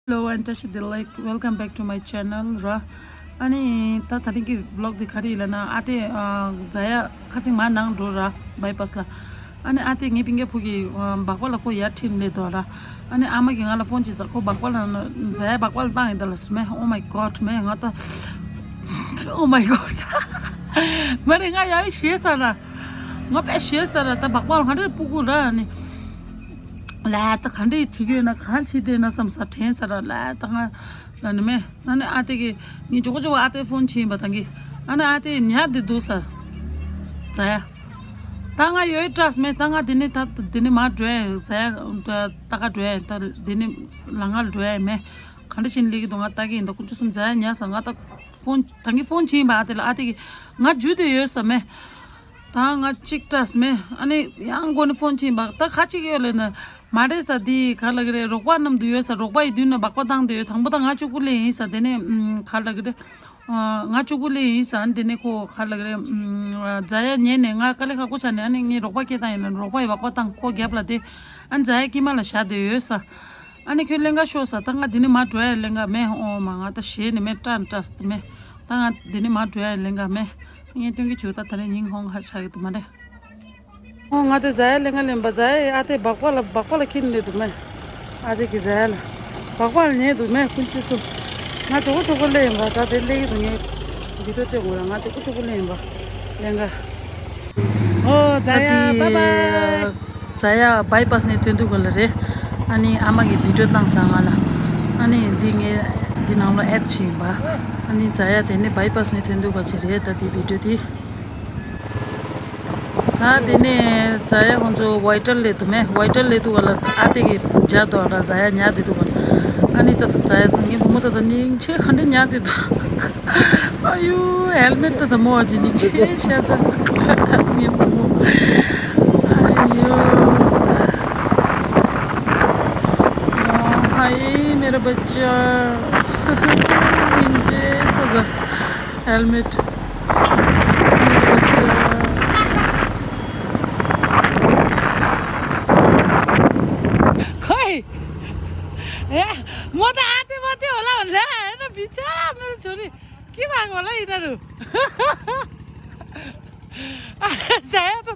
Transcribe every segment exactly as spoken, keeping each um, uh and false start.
Hello and Tashi Delek, welcome back to my channel ར། ཨ་ནི་ད་ད་རིང་གི་vlog འདི་ག་རེ་ཡིན་ལབ་ན། ཨ་ཏེ་ཨ་ཛ་ཡ་ཁ་ཅིག་མར་ནང་འགྲོ་ར། བའི་པཱ་སི་ལ། ཨ་ནི་ཨ་ཏེ་ངའི་སྤུན་ཀྱག་བུ་གི་ཨ་སྦག་སྦག་ལ་ཁོ་ཡར་ཁྲིད་སླེབས་འདུག་ར། ཨ་ནི་ཨ་མ་གིས་ང་ལ་ཕོན་བྱས་ཙང་ཁོ་སྦག་སྦག་ལ་ཛ་ཡ་སྦག་སྦག་ལ་བཏང་ཡིན་ད་ལབ་སོང་མས། Oh my god མས། ང་ད་Oh my god མ་རེད། ང་ཡ་ཞེད་ས་ར། ང་དཔེ་ཞེད་ས་ར། ད་སྦག་སྦག་ལ་ག་འདྲས་སྤུ་གུ་ར་ནི། ལ་ད་ག་འདྲས་བྱེད་ཀྱི་ཡོད་ན། ག་བྱེད་བསྡད་ན་བསམ་ས་དྲན་ས་ར། ལ་ད་ང་ལ་ནི་མེད། ཨ་ནི་ཨ་ཏེ་གི་ངའི་མགྱོགས་པོ་མགྱོགས་པོ་ཨ་ཏེ་ཕོན་བྱིན་པ་དང་གི། ཨ་ནི་ཨ་ཏེ་ཉལ་བསྡད་འདུག་ས། ཛ་ཡ། ད་ང་ཡོད་སྐྲག་མེད། ད་ང་འདི་ནས་ད་འདི་ནས་མར་འགྲོ་ཡ་ཡོད། ཛ་ཡ་ད་ག་འགྲོ་ཡ་ཡོད། ད་འདི་ནས་ལམ་ཁ་ལ་འགྲོ་ཡ་ཡོད་མེད། ག་འདྲ་བྱས་ནས་སླེབས་ཀྱི་འདུག་ང་ལྟ་གི་ཡིན། ད་ཁོ་ཚོ་གསུམ་ཛ་ཡ་ཉལ་ས། ང་ད་ཕོན་ད་གི་ཕོན་བྱིན་པ་ཨ་ཏེ་ལ། ཨ་ཏེ་གི་ང་འཇུ་བསྡད་ཡོད་ས་མེད། ད་ང་གཅིག་སྐྲག་མེད། ཨ་ནི་ཡང་སྒོ་ནས་ཕོན་ཕྱིན་པ། ད་ཁ་ཅིག་ཡོད་ལེ་ན། མ་རེད་ས། དེ་ག་ལབ་ཀྱི་རེད། རོགས་པ་མཉམ་དུ་ཡོད་ས། རོགས་པ་ཡི་མདུན་ན་སྦག་སྦག་བཏང་བསྡད་ཡོད། དང་པོ་ད་ང་གཅིག་པུ་སླེབས་ཡིན་ས། དེ་ནས་ཨམ་ག་ལབ་ཀྱི་རེད། ཨ་ང་གཅིག་པུ་སླེབས་ཡིན་ས། ཨ་ནི་དེ་ནས་ཁོ་ག་ལབ་ཀྱི་རེད། ཨམ་ཛ་ཡ་ཉལ་ནས་ང་དཀའ་ལས་ཁག་པོ་ཆགས་ནས། ཨ་ནི་ངས་རོགས་པ་སྐད་བཏང་ཡིན་ན། རོགས་པ་ཡི་སྦག་སྦག་བཏང་། ཁོ་རྒྱབ་ལ་དེ། ཨ་ནི་ཛ་ཡ་དཀྱིལ་མ་ལ་བཞག་བསྡད་ཡོད་ས། ཨ་ནི་ཁྱོད་ལེན་ག་ཤོག་ས། ད་ང་འདི་ནས་མར་འགྲོ་ཡ་ལེན་ག་མེད། ཨོ་མ། ང་ད་ཞེད་ནས་མེད། སྐྲག་སྐྲག་མེད། ད་ང་འདི་ནས་མར་འགྲོ་ཡ་ལེན་ག་མེད། ངས་སྟོན་གྱི་བྱུང་། ད་ད་རེས་ཉིན་ཧོང་ཧ་ཆགས་ཀྱི་འདུག་མ་རེད། ཨོ་ང་དེ་ཛ་ཡ་ལེན་ག་ལེན་པ། ཛ་ཡ་ཨ་ཏེ་སྦག་སྦག་ལ་སྦག་སྦག་ལ་ཁྱེར་ནས་འདུག་མེད། ཨ་ཏེ་གི་ཛ་ཡ་ལ་སྦག་སྦག་ལ་ཉལ་འདུག་མེད། ཀུན་སྤྱོད་སུ། ང་མགྱོགས་པོ་མགྱོགས་པོ་སླེབས་ཡིན་པ། ད་དེ་སླེབས་ཀྱི་འདུག་ངས་བི་ཌིའོ་སྟོན་དགོས་ར། ང་མགྱོགས་པོ་མགྱོགས་པོ་སླེབས་ཡིན་པ། ལེན་ག་ཨོ་ཛ་ཡ་ད་དེ་བཱའི་བཱའི། ཛ་ཡ་བའི་པཱ་སི་ནས་ཐོན་དུས་ག་ལ་རེད། ཨ་ནི་ཨ་མ་གིས་བི་ཌིའོ་བཏང་ས་ང་ལ། ཨ་ནི་འདི་ངས་འདི་ནང་ལ་ཨེཌ་བྱས་ཡིན་པ། ཨ་ནི་ཛ་ཡ་དེ་ནས་བའི་པཱ་སི་ནས་ཐོན་དུས་ག་ཅི་རེད། ད་དེ་བི་ཌིའོ་དེ། ད་དེ་ནས་ཛ་ཡ་ཁོང་ཚོ་ཝའི་ཊལ་སླེབས་འདུག་མེད། ཝའི་ཊལ་སླེབས་དུས་ག་ལ་ཨ་ཏེ་གི་མཇལ་འདུག་ར། ཛ་ཡ་ཉལ་བསྡད་འདུག་ག་ཨ་ནི་ད་ད་ཛ་ཡ་ཚོ་ངའི་བུ་མོ་ད་ད་སྙིང་རྗེ། ག་འདྲ་ཉལ་བསྡད་འདུག་ཨ་ཡོ། ཧེལ་མེཊ་ད་ད་མོ་བ་ཅི་སྙིང་རྗེ་ཤ་ཚ། ངའི་བུ་མོ། ཨ་ཡོ། ཧའི་མེ་ར་བཅ། སྙིང་རྗེ་ད་ད། ཧེལ་མེཊ། མེ་ར་བཅ། ཁོའི། ཨེ། མོ་ད་ཨ་ཏེ་མོ་ཏེ་འོ་ལ་འོ་ལ་ཨེ་ན་བི་ཆ་མེ་ར་ཆོ་རི། ཀི་མ་གོ་ལ་ཡིན་ན་རུ། ཨ་ཟ་ཡ་ད་ད།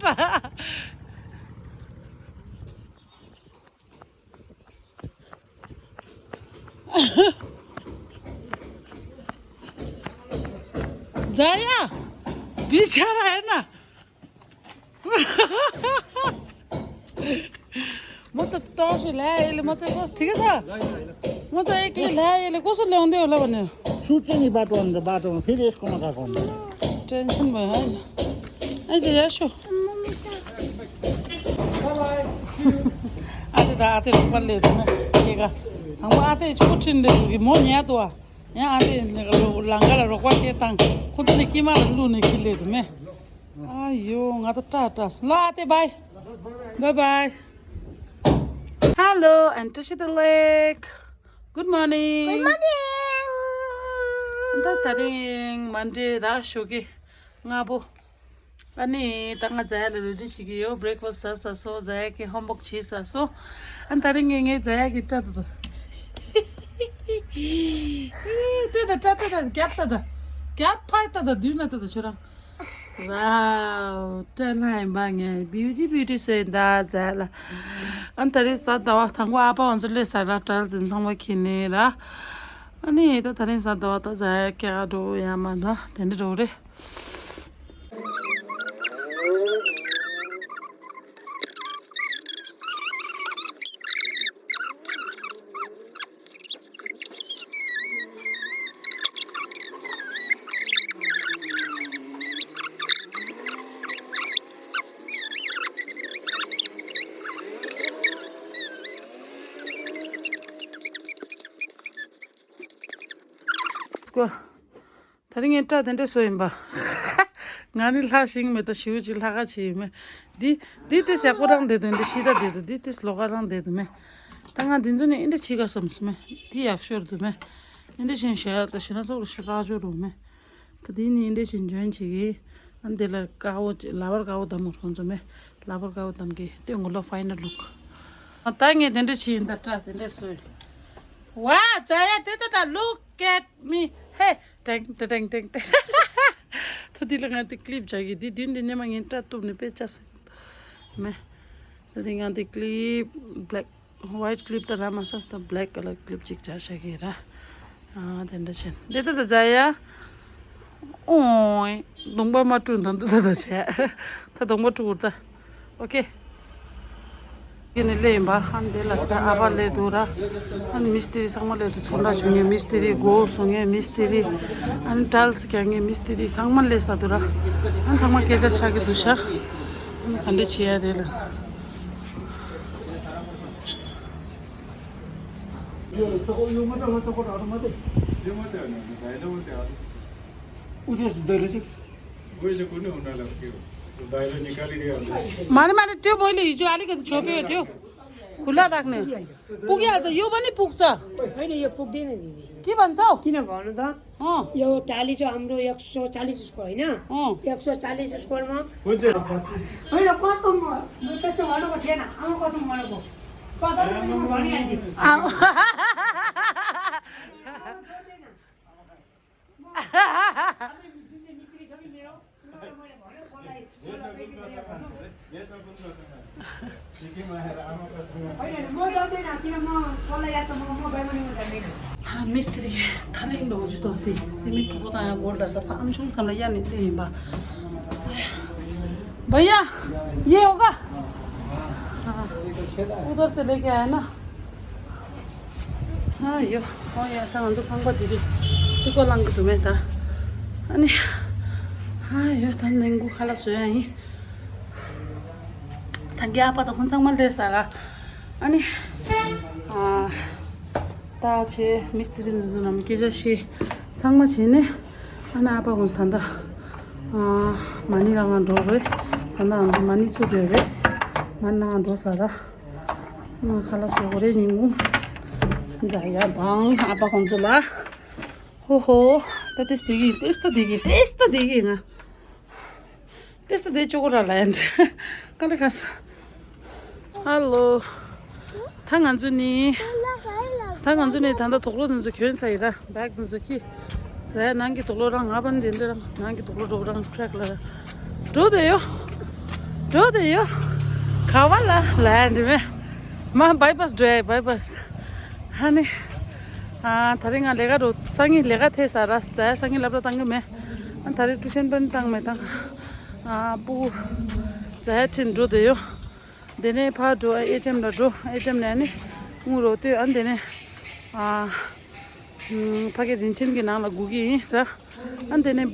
ཛ་ཡ། བི་ཆ་ར་ཨེ་ན། མོ་ཏོ་ཏོ་ཞིག་ལ་ཡེ་ལེ་མོ་ཏོ་ཀོ་ཐིག་ས། མོ་ཏོ་ཨེ་ཀི་ལ་ཡེ་ལེ་ཀོ་སོ་ལེ་འོང་དེ་ལ་བ་ནི། སུ་ཅི་ནི་བ་ཏོ་འདི་བ་ཏོ་ཕི་རེ་སི་ཀོ་མ་ཀ་ཀོ་ནི། ཏེན་ཤན་བ་ཧ། ཨེ་ཟེ་ཡ་ཤོ། ཨ་ཏེ་ད་ཨ་ཏེ་རོགས་པ་ལེ་དུ་ན་ཁྱེད་ཀ། དང་པོ་ཨ་ཏེ་ཆོ་ཁྲིན་ལེ་དུ་གི་མོ་ཉལ་དུ་བ། ཡང་ཨ་ཏེ་ལང་ཀ་ལ་རོགས་པ་སྐད་བཏང་། ཁོ་ཚོ་ནི་དཀྱིལ་མ་ལ་བླུགས་ནས་ཁྱི་ལེ་དུ་མེ། ཨ་ཡོ་ང་ད་སྐྲག་སྐྲག་ལ་ཨ་ཏེ་བའི། བའི་བའི། Hello and Tashi Delek. Good morning. Good morning. ད་ད་རིང་མན་ཌེ་ར་ཞོགས་ཀས་སྔ་པོ། ཨ་ནི་ད་ང་ཛ་ཡ་ལ་རེ་ཌི་བྱེད་ཀྱི་ཡོད། བྷི་རེག་ཕ་སི་ཟ་ས་སོ། ཛ་ཡ་གི་ཧོམ་ཝོག་བྱེད་ས་སོ། ཨ་ད་རིང་ངས་ངའི་ཛ་ཡ་གི་སྐྲ་ད་ད། ལྟོས་ད་སྐྲ་ད་ད་རྒྱབ་ད་ད། རྒྱབ་ཕར་ད་ད་མདུན་ན་ད་ད་ཁྱོད་རང་། Wow སྐྲ་ལྷ་ཡིན་པ་ངས་བིའུ་ཊི་བིའུ་ཊི་ཟེར་ད་ཛ་ཡ་ལ། ཨ་ད་རིང་གཟའ་ཟླ་བ། དང་པོ་ཨ་ཕ་ང་ཚོ་སླེབས་ས་ར། གྲལ་ཟིན་ཚང་མ་ཁྱེར་ནས་ར། ཨ་ནི་ད་ད་རིང་གཟའ་ཟླ་བ་ད་ཛ་ཡ་སྐྱེལ་ག་འགྲོ་ཡ་མ་ད་དེ་འདྲ་འགྲོ་རེད། ད་རིང་ངའི་སྐྲ་དེ་འདྲ་བཟོས་ཡིན་པ། ང་ནི་ལྷག་ཤེས་ཀྱི་མེད། ད་ཞེ་པོ་ཅིག་ལྷག་ག་བྱས་ཡོད་མེད། འདི་འདི་ཏིས་ཡག་པོ་རང་བསྡད་འདུག་འདི་ཤི་ད་བསྡད་འདུག་འདི་ཏིས་ལོགས་ཀ་རང་བསྡད་འདུག་མེད། ད་ང་འདི་ཚོ་ནི་འདི་འདྲ་བྱེད་ག་བསམ་སོང་མེད། འདི་ཡག་ཤོས་འདུག་མེད། འདི་འདྲ་བྱས་ནས་བཞག་ཡག་ད་ཞེ་ན་ཚོགས་ལ་ཞེ་དྲག་ཅོ་རུ་མེད། ད་འདི་ནི་འདི་འདྲ་བྱས་ནས་འཇོན་བྱེད་ཀྱི། ཨ་འདི་ལ་དཀར་པོ་ལ་བར་དཀར་པོ་བདམས་དགོས་ཁོང་ཚོ་མེད། ལ་བར་དཀར་པོ་བདམས་ཀྱི་སྟོན་དགོས་ལ་ཕའི་ནལ་ལུག་ད་ངས་དེ་འདྲ་བྱས་ཡིན་ད་སྐྲ་དེ་འདྲ་བཟོས། ཝ་ཛ་ཡ་དེ་ད་ད་look at me. Hey. ཏྲེང་ཏྲེང་ཏྲེང་ཏྲེང་། ད་འདི་ལ་ང་དེ་clip་རྒྱག་གི་འདི་མདུན་དེ་ཉི་མ་ངན་སྐྲ་གཏུབ་ནས་དཔེ་ཆ་སེ་མེད། ད་འདི་ང་དེ་clip black white clip་ད་ར་མ་ས་ད་black colour clip་ཅིག་རྒྱག་བྱ་གི་ར། ཨ་དེ་འདྲ་བྱས་ནས་འདི་ད་ད་ཛ་ཡ། ཨོའི། གདོང་པ་མ་བཀྲུས་ད་འདུག་ད་ད་བྱས། ད་གདོང་པ་བཀྲུ་དགོས་ད། ཨོ་ཁེ། ཡིན་ནི་ལེ་ཡིན་པ། ཨ་ནི་དེ་ལ་ད་ཨ་ཕ་ལེ་འདུག་ར། ཨ་ནི་མི་སྟེ་རི་ཚང་མ་ལེ་འདུག་ཚོང་ར་བྱུང་ངས་མི་སྟེ་རི་སྒོ་སོང་ངས་མི་སྟེ་རི། ཨ་ནི་ཊལ་སི་རྒྱག་ངས་མི་སྟེ་རི་ཚང་མ་ལེ་ས་འདུག་ར། ཨ་ནི་ཚང་མ་སྐད་ཆ་ཆགས་ཀྱི་འདུག་ཤག་ཨ་ནི་ག་འདྲ་བྱེད་ཡ་རེད་ལ། उधर से उधर से। वही से कोने होना लग गया। दायरा निकाल ही दिया हमने। मारे मारे त्यो मैले हिजो अलिकति छोपेको थियो। खुला राख्ने। पुगिहाल्छ, यो पनि पुग्छ। होइन, यो पुग्दैन दिदी। के भन्छौ? किन भन्नु त? अँ। यो टाली चाहिँ हाम्रो एक सौ चालिस उसको होइन? अँ। एक सौ चालिस उसकोमा। हुन्छ। होइन, कस्तो म, म त्यस्तो भनेको थिएन। आमा कसम भनेको। पचास रुपियाँ म भनिहाल्थेँ। आमा। मिस्त्री थालिङ ढोज तो थी सिमी टुकु ताया गोल्डा सफा आमचुङ सामला या निते हिम्बा। भैया, ये होगा? हाँ, उधर से लेके आया ना। हाँ यो, हो या ता ང་ཚོ་ཁང་པ་དེ་དེ་རྩིག་པ་བླངས་གི་འདུག་མེད་ད། ཨ་ནི། ཧ་ཡོད་ད་ནང་ཁུག་ཁ་ལག་བཟོ་ཡ་ཡིན། ད་རྒྱ་ཨ་ཕ་ད་ཁོང་ཚང་མ་སླེབས་ས་ར། ཨ་ནི། ཨ། ད་ཆེ་མི་སྟེ་རིན་འཛིན་ནམ་སྐད་ཆ་བཤད། ཚང་མ་བྱས་ནས། ཨ་ནི་ཨ་ཕ་ཁོང་ཚོ་ད་ད། ཨ། མ་ཎི་རང་ང་འགྲོ་རེད། ད་ད་ང་ཚོ་མ་ཎི་ཚུགས་ཡོད་རེད། མ་ཎི་ནང་འགྲོ་ས་ར། ང་ཁ་ལག་བཟོ་དགོས་རེད་ཉིན་གུང་། ཛ་ཡ་དང་ཨ་ཕ་ཁོང་ཚོ་ལ། ཧོ་ཧོ། ད་ཏེས་དེ་གི་ཏེས་ད་དེ་གི་ཏེས་ད་དེ་གི་ང་། ཏེས་ད་དེ་ཅོ་གོ་ར་ལ་ཡན། ཀ་ལེ་ཁ་ས། ཧ་ལོ། ད་ང་ཚོ་ནི། ད་ང་ཚོ་ནི་ད་ལྟ་དུག་ལོག་དེ་ཚོ་གྱོན་ཚར་ཡིན་ར། བེག་དེ་ཚོ་ཁྱེར། ཛ་ཡ་ནང་གི་དུག་ལོག་རང་ང་པན་དེ་འདྲ་རང་ནང་གི་དུག་ལོག་རོགས་རང་ཁྲེག་ལ་ར། འགྲོ་དེ་ཡོ། འགྲོ་དེ་ཡོ། ག་བ་ལ་ལ་ཡ་འདི་མེ། མ་བའི་པཱས་འགྲོ་ཡ་བའི་པཱས། ཧ་ནི། ཨ་ད་རེས་ང་ལས་ཀ་འགྲོ་སང་ཉིན་ལས་ཀ་ཐེ་ས་ར། ཛ་ཡ་སང་ཉིན་སློབ་གྲྭ་བཏང་གི་མེད། ཨ་ད་རེས་ཊུ་ཤན་པན་བཏང་མེད་བཏང་། ཨ་སྤུ་གུ། ཛ་ཡ་ཁྲིད་འགྲོ་དེ་ཡོ། དེ་ནས་ཕར་འགྲོ་ཨེ་ཊི་ཨེམ་ལ་འགྲོ། ཨེ་ཊི་ཨེམ་ནས་ནི་དངུལ་རོགས་སྟོན། ཨ་དེ་ནས་ཨ་ཕ་གི་རིན་ཆེན་གྱི་ནང་ལ་སྒུག་གི་ཡིན་ར། ཨ་དེ་ནས་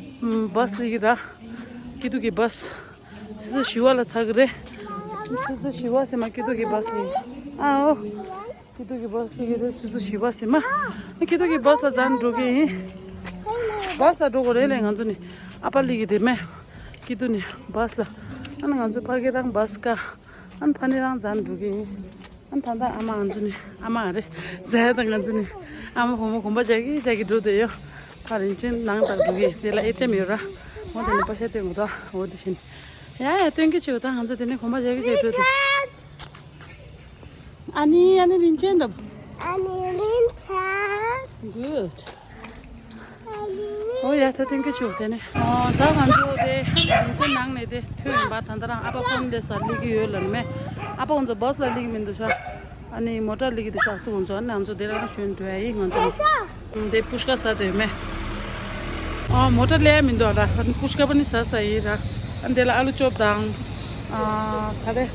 བཱས་སླེབས་ཀྱི་ར། སྐྱིད་སྡུག་གི་བཱས། ཆུ་ཚོད་བཞི་པ་ལ་ཚར་གི་རེད། ཆུ་ཚོད་བཞི་པ་ཟེར་མ་སྐྱིད་སྡུག་གི་བཱས་སླེབས་ཡིན། ཨ་ཨོ། སྐྱིད་སྡུག་གི་བཱས་སླེབས་ཀྱི་རེད། ཆུ་ཚོད་བཞི་པ་ཟེར་མ། སྐྱིད་སྡུག་གི་བཱས་ལ་འཛེགས་འགྲོ་གི་ཡིན། བཱས་ལ་འགྲོ་དགོས་རེད་ལས་ང་ཚོ་ནི། ཨ་ཕ་སླེབས་ཀྱི་རེད་མེ། སྐྱིད་སྡུག་ནི་བཱས་ལ། ཨ་ནི་ང་ཚོ་ཕ་གི་རང་བཱས་ཀ་ཨ་ནི་ཕ་ནི་རང་འཛེགས་འགྲོ་གི་ཡིན། ཨ་ནི་ད་ལྟ་ཨ་མ་ང་ཚོ་ནི་ཨ་མ་རེད། ཛ་ཡ་དང་ང་ཚོ་ནི་ཨ་མ་བུ་མོ་གོམ་པ་རྒྱག་གི་རྒྱག་གི་འགྲོ་བསྡད་ཡོད། ཕ་རིན་ཆེན་ནང་དང་འགྲོ་གི་དེ་ལ་ཨེ་ཊི་ཨེམ་ཡོད་ར། འོ་དེ་ནི་པ་ཤ་སྟོན་དགོས་ད། འོ་དེ་བཞིན། ཡ་ཡ་སྟོན་གི་བྱེད་དགོས་ད། ང་ཚོ་དེ་ནི་གོམ་པ་རྒྱག་གི་རྒྱག་འགྲོ་དེ། ཨ་ནི་ཨ་ནི་རིན་ཆེན་འགྲོ། ཨ་ནི་རིན་ཆེན། Good. ཨོ་ཡ་ད་ཐེངས་ཀྱི་ཆུ་དེ་ནི། ཨོ་ད་ང་ཚོ་དེ་ང་ཚོ་ནང་ནས་དེ་ཐོན་ཡིན་པ། ད་ལྟ་རང་ཨ་ཕ་ཕོན་དེ་སར་སླེབས་ཀྱི་ཡོད་ལ་ནི་མེད། ཨ་ཕ་ང་ཚོ་བཱས་ལ་སླེབས་ཀྱི་མི་འདུག་ཤག་ཨ་ནི་མོ་ཊ་སླེབས་ཀྱི་འདུག་ཤག་སུ་ང་ཚོ་ཨ་ནི་ང་ཚོ་དེ་རང་ཞོན་འགྲོ་ཡ་ཡིན་ང་ཚོ། དེ་པུཤ་ཀ་ཟ་དེ་མེད། ཨོ་མོ་ཊ་སླེབས་ཡ་མི་འདུག་ཨ་ར། ཨ་ནི་པུཤ་ཀ་པ་ནི་ཟ་ཟ་ཡིན་ར། ཨ་ནི་དེ་ལ་ཨ་ལུ་ཅོབ་དང་། ཨ་ག་རེ།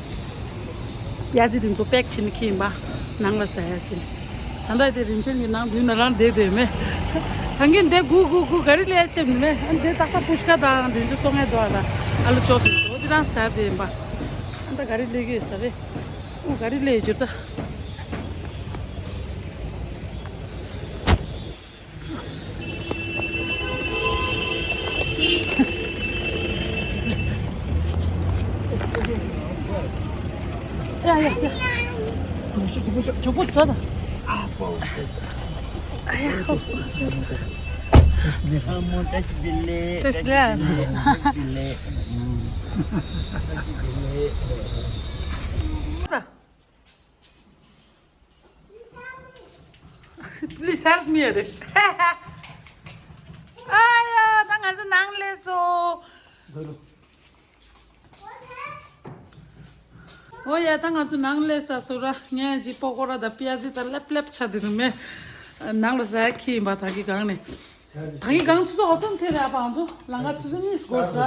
ཡ་ཙི་དེ་ཚོ་པེག་བྱས་ནས་ཁྱེར་ཡིན་པ། ནང་ལ་ཟ་ཡ་ཟེར་ནས། ད་ལྟ་དེ་རིན་ཆེན་གྱི་ནང་མདུན་ན་རང་བསྡད་བསྡད་མེད། གང་གིན་དེ་སྒུག་སྒུག་སྒུག་ག་རི་སླེབས་ཡ་ཆེ་མི་མེད། ཨ་དེ་ཏག་ཏག་པུཤ་ཀ་དང་དེ་ཚོ་བཙོང་ཡ་འདུག་ཨ་ད། ཨ་ལུ་ཅོག་དེ་ཚོ་དེ་རང་ཟ་བསྡད་ཡིན་པ། ཨ་ད་ག་རི་སླེབས་ཀྱི་ཡོད་ས་རེད། ཨུ་ག་རི་སླེབས་ཡོད་ད། ཡ་ཡ་ཡ། ཇོ་བོ་ད་ད། ཨ་ཡ། བཀྲ་ཤིས་བདེ་ལེགས། བཀྲ་ཤིས་བདེ་ལེགས། ད། Please help me. ཨ་ཡ། ད་ང་ཚོ་ནང་སླེབས་སོང་། ཨོ་ཡ། ད་ང་ཚོ་ནང་སླེབས་ཚར་སོང་ར། ངས་ཅིག་པོ་ཀོ་ར་དང་པི་ཡ་ཛི་དང་ལེབ་ལེབ་ཆ་དེ་ནི་མེད། ནང་ལ་ཟ་ཡ་ཁྱི་ཡིན་པ། ད་གི་གང་ནས། ད་གི་གང་ཚོ་ཚོ་ཨ་ཙམ་ཐེ་རེད། ཨ་ཕ་ང་ཚོ་ལང་ཀ་ཆུ་ཚོད་གཉིས་སུ་འགོར་ས།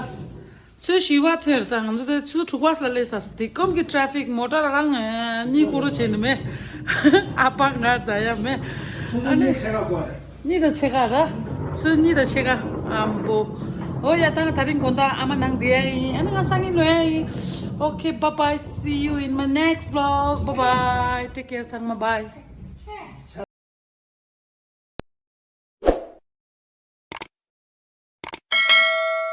ཚོད་བཞི་པ་ཐེར་དང་ང་ཚོ་དེ་ཆུ་ཚོད་དྲུག་པ་ལ་སླེབས་ས། དེ་སྐོམ་གྱི་ཊ་ཕིག་མོ་ཊ་རང་གཉིད་ཁུག་རོ་བྱས་ནི་མེད། ཨ་ཕ་ང་ཟ་ཡ་མེད། ཆུ་ཚོད་གཉིས་ཕྱེད་ཀ་འགོར་རེད། གཉིས་དང་ཕྱེད་ཀ་ར། ཚོད་གཉིས་དང་ཕྱེད་ཀ་ཨམ་བོ། ཨོ་ཡ། ད་ང་དེ་རིང་དགོང་དག་ཨ་མ་ནང་བསྡད་ཡ་ཡིན། ཨ་ནི་ང་སང་ཉིན་ལོག་ཡ་ཡིན། Okay, bye bye, see you in my next vlog. Bye bye, take care. ཚང་མ་bye.